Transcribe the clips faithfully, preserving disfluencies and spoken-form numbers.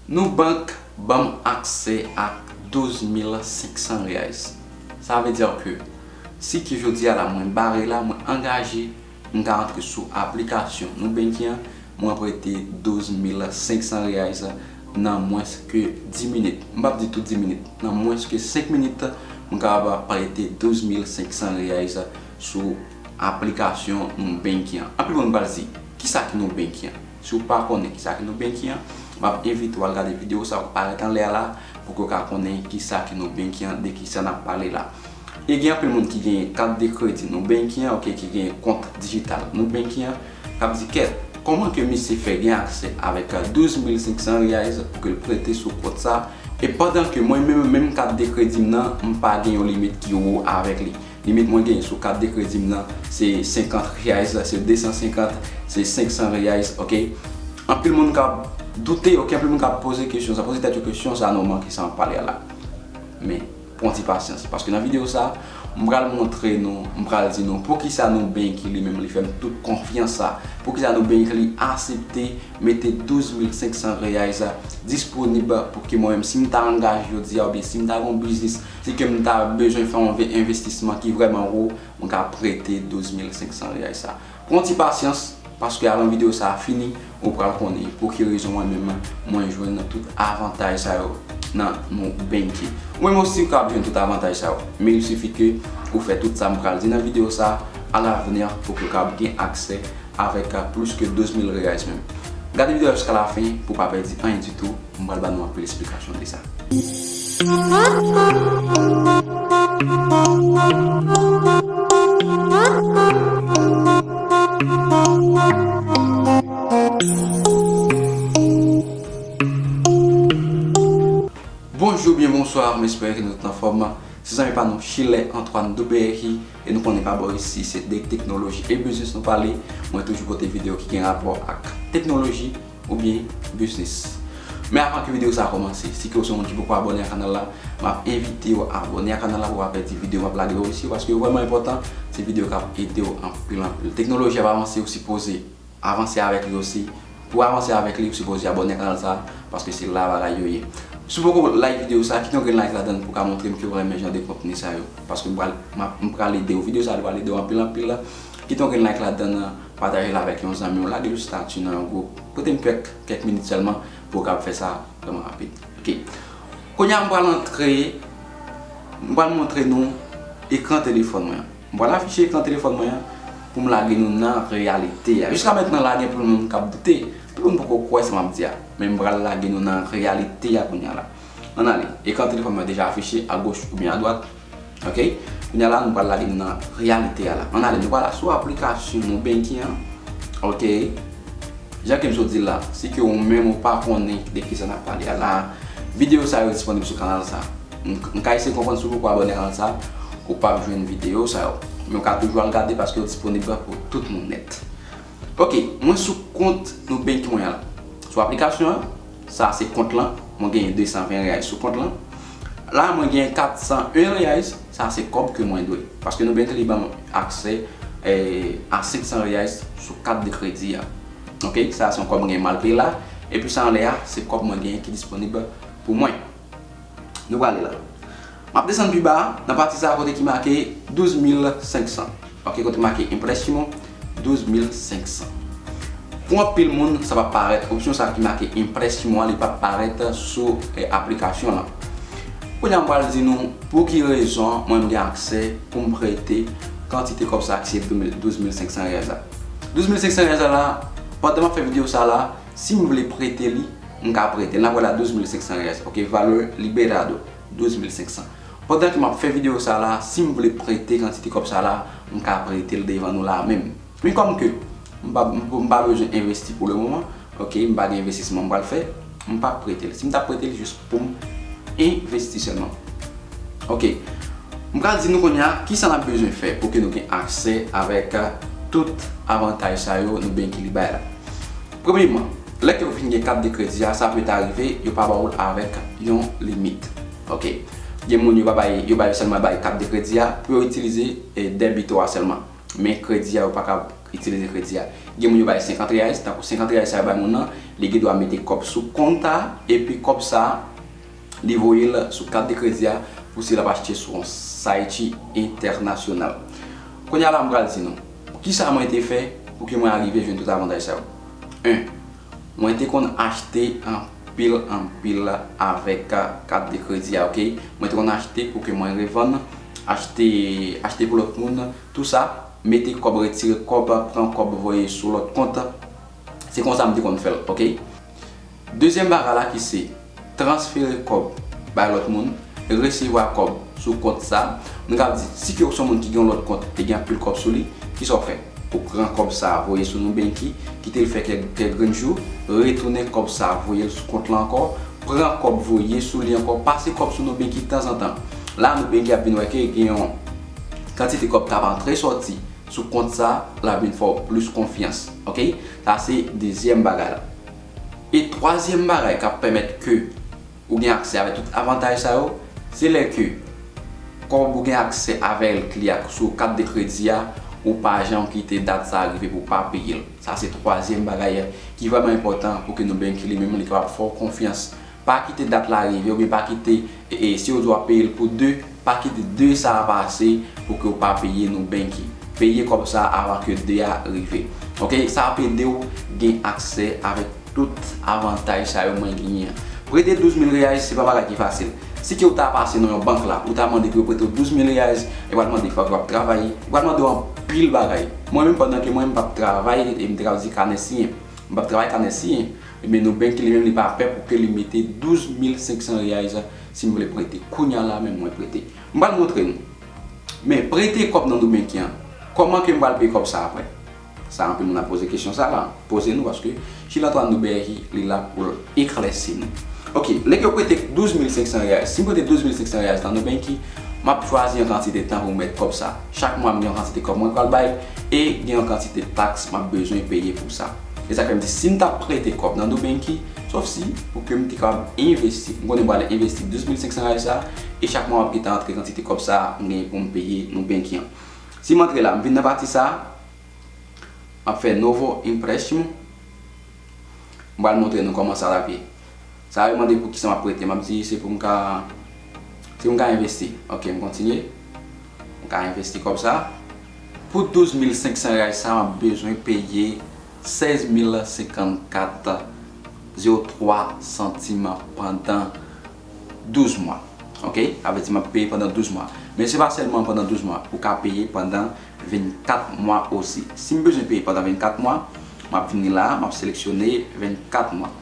Nubank ban m aksè ak douz mil senk san reais. Sa vle di ke si ke jodi a la mwen bare la, mwen angaje, m ka antre sou aplikasyon Nubank an, mwen prete douz mil senk san reais nan mwens ke dis minit. M p ap di tout dis minit, nan mwens ke senk minit, mwen kapab prete douz mil senk san reais sou aplikasyon Nubank an. Anpil moun pral di, "Kisa ki Nubank an?" Si w pa konnen kisa ki Nubank an, m ap envite w al gade videyo sa k parèt anlè a la pou ke w ka konnen kisa ki Nubank an, de kisa n ap pale la. E gen anpil moun ki gen kat de kredi Nubank an, ok, ki gen kont dijital Nubank an, k ap di, "Kèt, kòman ke misye fè gen aksè avèk douz mil senk san reais pou ke l prete sou kont sa?" E pandan ke mwen menm, menm kat de kredi m nan, m pa gen yon limit ki wo avèk li. Limit mwen gen sou kat de kredi m nan, se senkant reais, se de san senkant, se senk san reais, ok? Anpil moun k ap doute, ok? Anpil moun k ap poze kesyon sa, poze tèt yo kesyon sa, "Non, man, kisa m ap pale a la?" Men, pran ti pasyans, paske nan videyo sa, m pral montre nou, m pral di nou poukisa Nubank li menm li fè m tout konfyans sa, poukisa Nubank li aksepte mete douz mil senk san reais disponib pou ke mwen menm, si m ta angaje jodi a, oubyen si m ta gen yon biznis, si ke m ta bezwen fè yon ve-, envestisman ki vrèman wo, mwen ka prete douz mil senk san reais sa. Pran ti pasyans, paske avan videyo sa a fini, ou pral konnen pou ki rezon mwen menm mwen jwenn tout avantaj sa yo nan Nubank. Ou menm osi ou kapab jwenn tout avantaj sa yo. Men il sifi ke ou fè tout sa m pral di nan videyo sa a, alavni pou ke w kapab gen aksè avèk plis ke douz mil reais menm. Gade videyo a jiska lafen pou w pa pèdi anyen ditou. M pral ba nou anpil esplikasyon de sa. Bonjou, byen bonswa, m espere ke nou tout anfòm. Se zanmi pa nou, Schiller Antoine Duberry, e nou konnen pa bò isi, se de teknoloji e biznis nou pale. Mwen toujou pote videyo ki gen rapò ak teknoloji oubyen biznis. Men avan ke videyo sa a kòmanse, si ke w se yon moun ki poko abòne ak kanal la, m ap envite w abòne ak kanal la pou w pa pèdi videyo m ap lage yo isi, paske yo vrèman enpòtan, se videyo k ap ede w anpil, anpil. Teknoloji ap avanse, ou sipoze avanse avèk li osi. Pou avanse avèk li, ou sipoze abòne ak kanal sa, paske se la bagay yo ye. Si w poko like videyo sa, kite yon grenn like ladan l pou w ka montre m ke w renmen jan de kontni sa yo. Paske m pral, m ap, m pral ede w. Videyo sa a pral ede w anpil, anpil. Kite yon grenn like ladan l, pataje l avèk yon zanmi w, lage l sou estati nan yon gwoup. Prete m kèk, kèk minit sèlman pou w kapab fè sa vrèman rapid. Ok. Kounye a, m pral antre, m pral montre nou ekran telefòn mwen an. M pral afiche ekran telefòn mwen an pou m lage nou nan reyalite a. Jiska mentnan la, gen anpil moun k ap doute. Anpil moun poko kwè sa m ap di a. Men m pral lage nou nan reyalite a kounye a la. Ann ale. Ekran telefòn mwen deja afiche agoch oubyen adwat. Ok? Kounye a la, nou pral lage nou nan reyalite a la. Ann ale, nou pral sou aplikasyon Nubank an. Ok? Jan ke m sot di l la, si ke ou menm ou pa konnen de kisa n ap pale a la, videyo sa yo disponib sou kanal sa. M, m ka eseye konprann si w poko abòne ak kanal sa, ou p ap jwenn videyo sa yo. Men w ka toujou al gade paske yo disponib pou tout moun nèt. Ok, mwen sou kont Nubank mwen an la. Sou aplikasyon an, sa se kont lan, mwen genyen de san ven reais sou kont lan. La, mwen genyen kat san en reais, sa se kòb ke mwen dwe. Paske Nubank li ban m aksè, eh, a senk san reais sou kat de kredi a. Ok, sa se yon kòb mwen genyen m al peye la. Epi sa anlè a, se kòb mwen genyen ki disponib pou mwen. Nou prale la. M ap desann pi ba a, nan pati sa a kote ki make douz mil senk san. Ok, kote make empréstimo, douz mil senk san. Pou anpil moun, sa p ap parèt, opsyon sa a ki make empréstimo a, li p ap parèt sou, eh, aplikasyon lan. Kounye a, m pral di nou pou ki rezon mwen m gen aksè pou m prete kantite kòb sa a ki se douz mil, douz mil senk san reais la. Douz mil senk san reais la, pandan m ap fè videyo sa a la, si m vle prete li, m ka prete l. N ap wè la douz mil senk san reais. Ok, valor liberado, douz mil senk san. Pandan ke m ap fè videyo sa a la, si m vle prete kantite kòb sa a la, m ka prete l devan nou la menm. Men kòm ke m pa, m, m pa bezwen envesti pou le moman, ok, m pa gen envestisman m pral fè, m p ap prete l. Si m t ap prete l, jis pou m envesti sèlman. Ok. M pral di nou kounye a kisa n ap bezwen fè pou ke nou gen aksè avèk, euh, tout avantaj sa yo Nubank li bay la. Premyèman, lè ke ou fin gen kat de kredi a, sa pè ta rive, yo pa ba w l avèk yon limit. Ok. Gen moun yo pa bay, yo bay sèlman bay kat de kredi a pou yo itilize, eh, dèbito a sèlman. Men kredi a, yo pa ka itilize kredi a. Gen moun yo bay senkant reais, tankou senkant reais sa yo bay moun nan, Li gen dwa mete kòb sou kont a, epi kòb sa a, li voye l sou kat de kredi a pou si l ap achte sou yon site entènasyonal. Kounye a la, m pral di nou, kisa mwen te fè pou ke mwen arive jwenn tout avantaj sa yo? En, mwen te konn achte anpil, anpil avèk kat de kredi a, oke? Mwen te konn achte pou ke mwen revann, achte, achte pou lòt moun, tou sa, mete kòb, retire kòb, pran kòb, voye sou lòt kont. Se konsa m te konn fè l, oke? Dezyèm bagay la ki se transfere kòb bay lòt moun, resevwa kòb sou kont sa. Nou ka di, si ke w se yon moun ki gen yon lòt kont e gen anpil kòb sou li, kisa w fè? Ou pran kòb sa, voye sou Nubank, kite l fè kèk, kèk grenn jou, retounen kòb sa, voye l sou kont la ankò, pran kòb, voye sou li ankò, pase kòb sou Nubank tanzantan. La, Nubank ap vin wè ke gen yon kantite kòb k ap antre sòti sou kont sa, l ap vin fè w plis konfyans. Oke? Sa se dezyèm bagay la. E twazyèm bagay k ap pèmèt ke ou gen aksè avèk tout avantaj sa yo, se lè ke kòb ou gen aksè avè l ki li ak sou kat de kredi a, ou pa janm kite dat sa a rive pou w pa peye l. Sa se twazyèm bagay ki vrèman enpòtan pou ke Nubank li menm li kapab fè w konfyans. Pa kite dat la rive oubyen pa kite, e, e, si yo di w ap peye l pou de, pa kite de sa a pase pou ke w pa peye Nubank. Peye kòb sa a avan ke de a rive. Oke, sa ap ede w gen aksè avèk tout avantaj sa yo mwen genyen an. Prete douz mil reais se pa bagay ki fasil. Si ke w ta pase nan yon bank la, ou ta mande pou yo prete w douz mil reais, yo pral mande fòk w ap travay, yo pral mande w anpil bagay. Mwen menm, pandan ke mwen, m p ap travay, e m te ka di kanè siyen. M p ap travay kanè siyen. Ebyen, Nubank li menm li pa pè pou ke li mete douz mil senk san reais si m vle prete. Kounye a la menm mwen prete. M pral montre nou. Men prete kòb nan Nubank an, kòman ke m pral peye kòb sa apre? Sa anpil moun ap poze kesyon sa la. Poze nou paske Chili Antoine Nuberry li la pou l eklèsi nou. Oke, lè ke w prete douz mil senk san reais, si m prete douz mil senk san reais nan Nubank, m ap chwazi yon kantite tan pou m mèt kòb sa. Chak mwa m gen yon kantite kòb mwen pral bay e gen yon kantite taks m ap bezwen peye pou sa. E sa k fè m di, si m ta prete kòb nan Nubank, sòf si pou ke m te kapab envesti. M konnen m pral envesti douz mil senk san reais sa, e chak mwa m ap gentan antre kantite kòb sa m genyen pou m peye Nubank an. Si m antre la, m vin nan pati sa, m ap fè novo empréstimo. M pral montre nou kòman sa ap ye. Sa yo mande pou kisa m ap prete. M ap di se pou m ka, se pou m ka envesti. Oke, m kontinye. M ka envesti kòb sa. Pou douz mil senk san reais sa, m ap bezwen peye sèz mil senkannkat zewo twa santim pandan douz mwa. Oke? Sa vle di m ap peye pandan douz mwa. Men se pa sèlman pandan douz mwa. Ou ka peye pandan vennkat mwa osi. Si m bezwen peye pandan vennkat mwa, m ap vini la, m ap seleksyone vennkat mwa.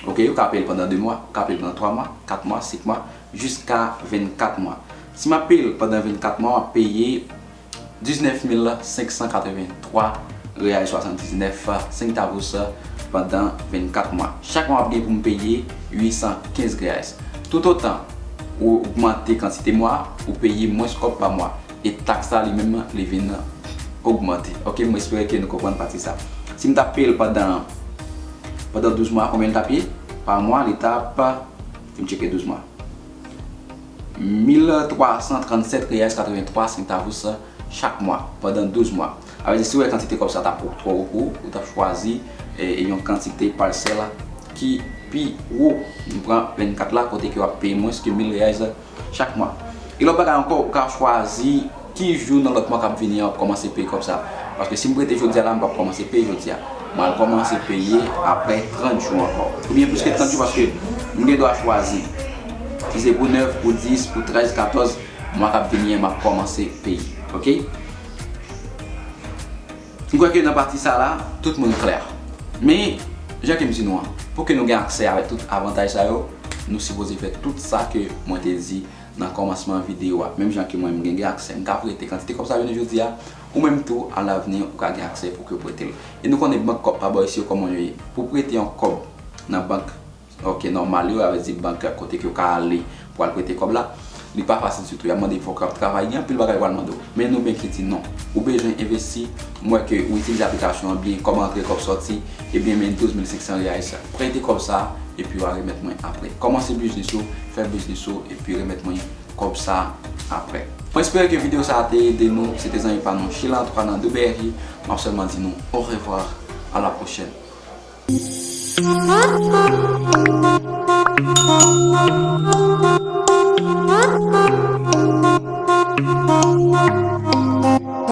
Oke, ou ka peye l pandan de mwa, ou ka peye l pandan twa mwa, kat mwa, senk mwa, jiska vennkat mwa. Si m ap peye l pandan vennkat mwa, m ap peye diznèf mil senk san katrevenntwa reais swasanndiznèf sentavos pandan vennkat mwa. Chak mwa, m ap gen pou m peye uit san kenz reais. Toutotan ou ogmante kantite mwa, ou peye mwens kòb pa mwa. E taks la li menm, li vin ogmante. Oke, mwen espere ke nou konprann pati sa. Si m t ap peye l pandan, pandan douz mwa, konbyen l t ap ye? Pa mwa, li t ap, fè m tcheke douz mwa. Mil twa san trannsèt reais katrevenntwa sentavos chak mwa, pandan douz mwa. Sa vle di, si w wè kantite kòb sa t ap twò wo pou ou, ou t ap chwazi, e, e yon kantite pasèl ki pi wo. Nou pran vennkat la, kote ke w ap peye mwens ke mil reais chak mwa. E lòt bagay ankò, ou ka chwazi ki jou nan lòt mwa k ap vini an w ap kòmanse peye kòb sa. Paske si m prete jodi a la, m p ap kòmanse peye jodi a. Mwen al kòmanse peye apre trant jou ankò. Oubyen plis ke trant jou paske m gen dwa chwazi. Si se pou nèf, pou dis, pou trèz, katòz, mwa k ap vini an, m ap kòmanse peye. Oke? M kwè ke nan pati sa la, tout moun klè. Men, jan ke m di nou an, pou ke nou gen aksè avèk tout avantaj sa yo, nou sipoze fè tout sa ke mwen te di nan kòmansman videyo a. Menm jan ke mwen, m gen, gen aksè, m ka prete kantite kòb sa yo jodi a, ou menm tou, alavni, ou ka gen aksè pou ke w prete l. E nou konnen bank kòb pa bò isit yo kòman yo ye. Pou prete yon kòb nan bank, oke, nòmal yo, sa vle di bank kote ke w ka ale pou al prete kòb la, li pa fasil ditou. Y ap mande fòk w ap travay, gen anpil bagay yo pral mande w. Men Nubank li di non. Ou bezwen envesti, m wè ke ou itilize aplikasyon an byen, kòb antre, kòb sòti, ebyen men douz mil senk san reais, prete kòb sa, epi w a remèt mwen apre. Kòmanse biznis ou, fè biznis ou, epi remèt mwen kòb sa apre. Mwen espere ke videyo sa a te ede nou. Se te zanmi pa nou, Sheila Antoine Duberry. M ap sèlman di nou orevwa, à la prochaine.